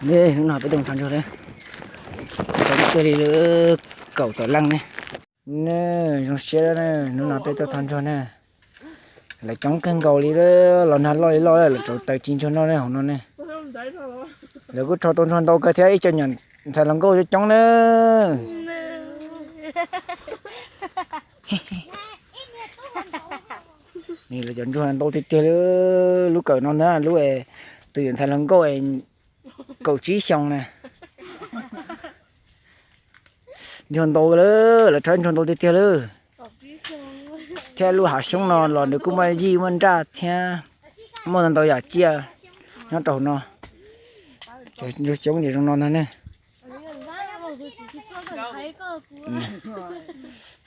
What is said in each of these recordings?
Hnub no peb tuaj thov ntsuag lawm, tau kiag li kaum tawm leej ne. Ne, zoo siab, hnub no peb tuaj thov ntsuag ne. Lawv coob kawg nkaus li, los nag loj li loj lawm, lawv tsuas taws ci ntsuag noj ne hauv no ne. Lawv kuj rho tau ntsuag ntau kawg thiab, ib co nyuam ntxhais hluas nkauj coob coob na. Lawv cov ntsuag ntau tiag tiag li. Lub kawm no na, lub tus yawm ntxhais hluas nkauj kaum tsib xyoos na. Ntsuag ntau lawm, lawv rho ntsuag ntau tiag tiag lawm. Thiab lub hav xyoob no los nws kuj muaj yij muaj nraj thiab muaj ntau yam tsiaj nyob rau hauv no. Cov ntsuag xyoob ces zoo no ntag ne.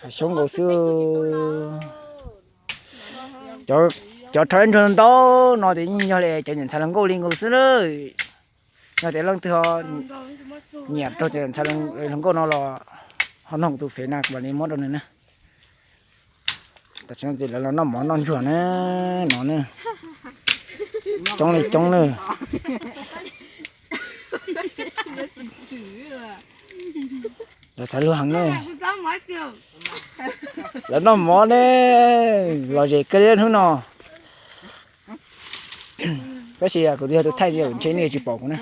Hav xyoob nkaus xwb. Cov rho ntsuag ntau no ces yeej yog li cov niam ntxhais hluas nkauj li nkaus xwb na. Yog tias leej twg ho nyiam rau cov niam ntxhais hluas nkauj no los ho noog tus fev na, kuv mam li muab rau nws na. Tam sim no ces lawv los noj mov noj ntsuag na, no na. Coob li coob na. Lawv xav luag heev na. Lawv noj mov ne, lom zem kawg li hnub no. Tab sis kuv yog tus thaij ces ntshe nej tsis pom kuv na.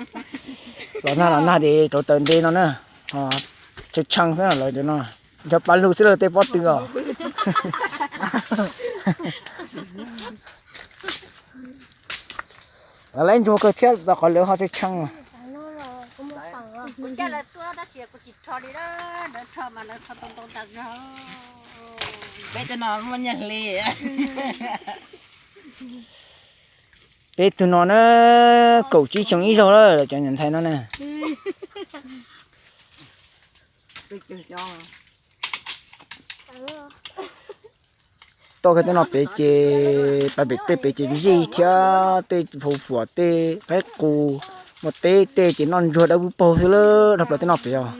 Los nag los nag ces rauv taws nte no na, tshee tshee xwb lawv cov no, nrog pab lug xwb lawv tej pob tw os. Lawv laib ntsuag kawg thiab los qhov lawv ho tshee tshee. Peb tug no na, kaum tsib xyoo ib zaug lawm, cov niam ntxhais no na. Toj kiag tej no pem ces pab pem tej pem ces zij thiab tej hau fuam tej qaib qus, muaj teb tej ces noj ntsuag dawb paug xwb lawm, dhau plaws tej no pem os.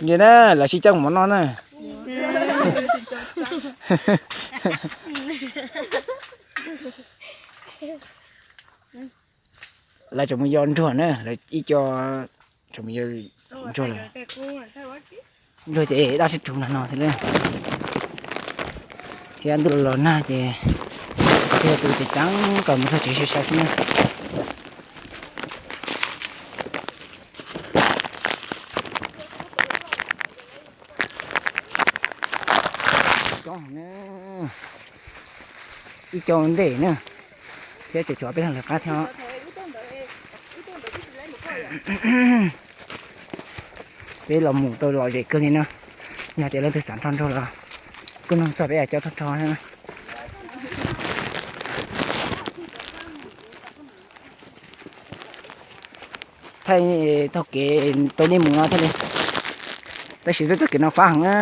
Nim na, lawv sib coj mov noj na. Lawv tseem mus yos ntsuag na, lawv ib co tseem mus yos ntsuag lawm. Ntsuag ces daj sib rug nag no thiab. Thiab ntuj los nag ces thiaj tus ces ceev kom mus txog tsev sai sai xwb na. Ib co ntej na, thiab tseem tshuav peb leeg lawv qab thiab. Peb los mus tau lom zem kawg li na. Yog tias leej twg xav nrog ntsuag los kuj nug txog peb cov tog rog na. Thaij taug kev tau nej mus no thiaj li, tab sis taug kev no fab heev na.